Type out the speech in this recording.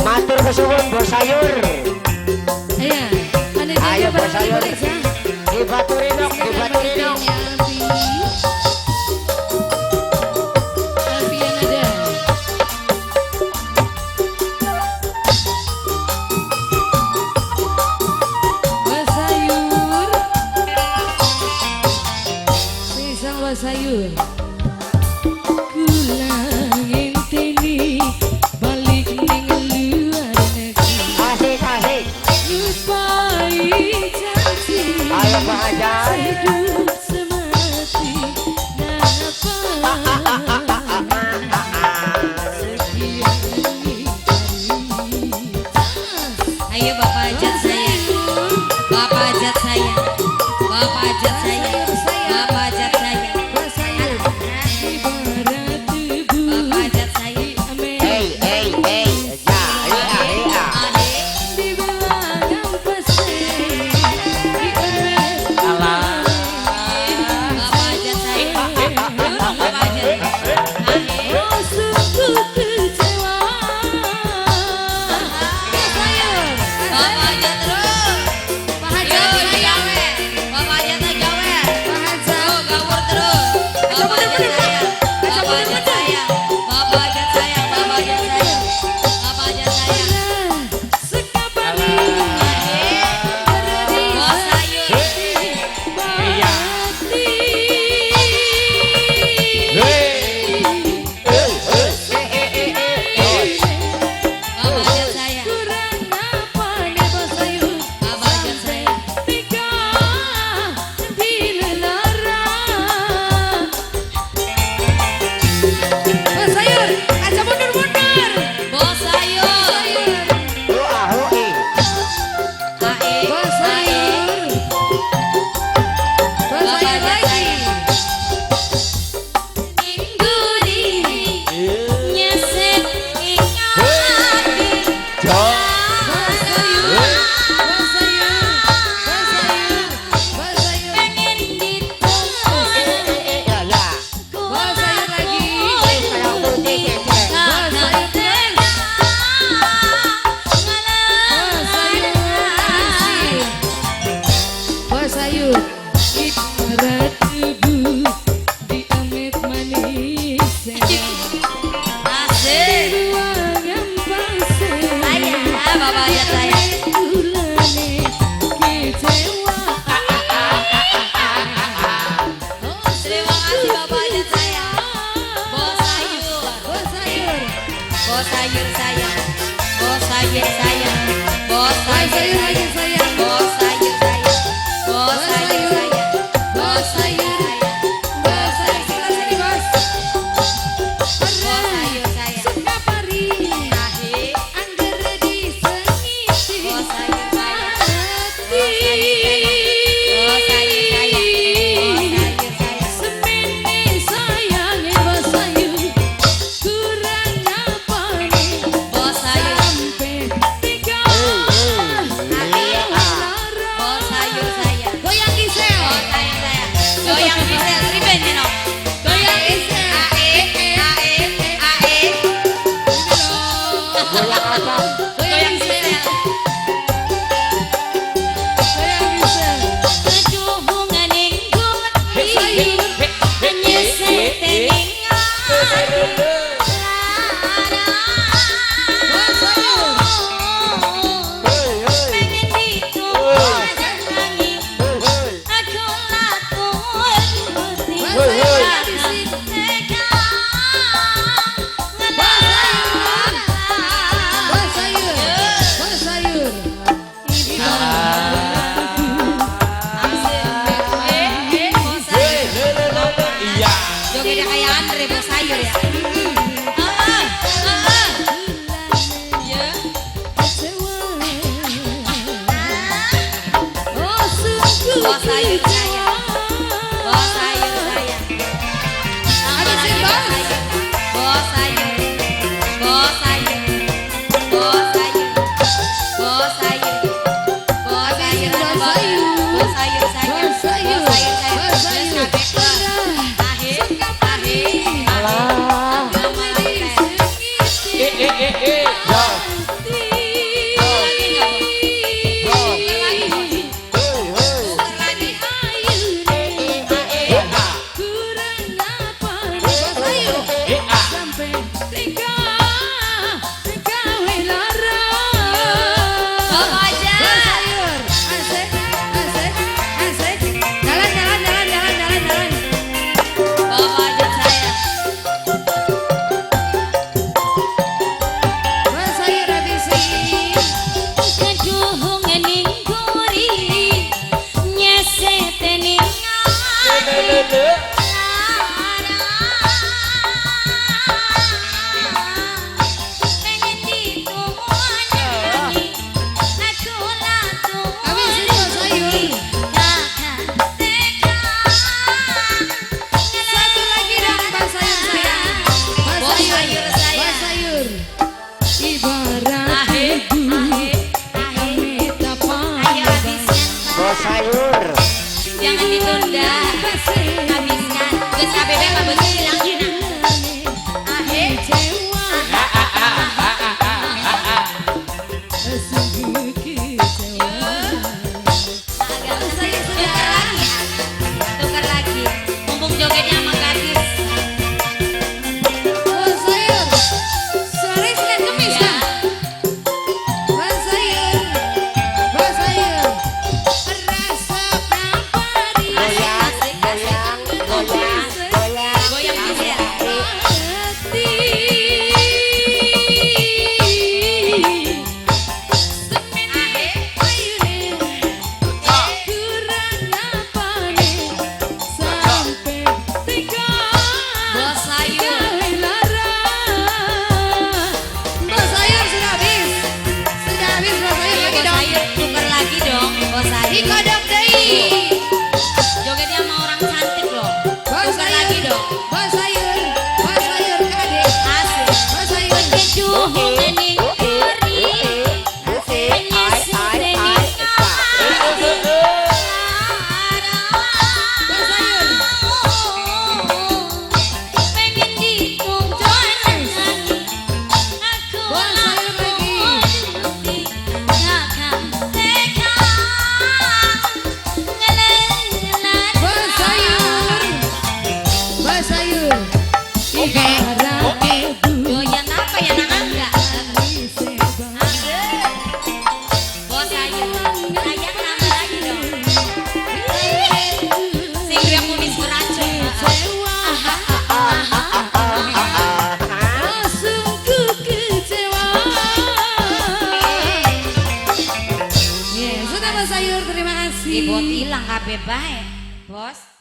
Matur kesuwun Bos Sayur. Iya. Ayo Bos Sayur. Dibaturi nok, dibaturi nok. Sayur kula ngenteni balik ning luar negeri. Asik asik. Lupai janji. Ayo Pak Hajar. Hidup semati napa. Ayo Bapak Hajat saya. Bapak Hajat saya. Bapak Hajat saya. Bapak Hajat saya. Sayur, sayur, sayur. Bos sayur, bos sayur kade. Asik. Bos sayur. Kejuhungan ning uri. E, I, I, I, E, Bos sayur. Pengen ditonton aku. Bos sayur lagi. Bos sayur. Bos sayur. Oke, oke. Doyan apa ya nang enggak? Bos sayur, sayang tambah lagi dong. Sing duwe kumis beracun. Oh, sungguh kecewa. Ya, sudah Bos sayur, terima kasih. Ibot hilang kabeh bae, Bos.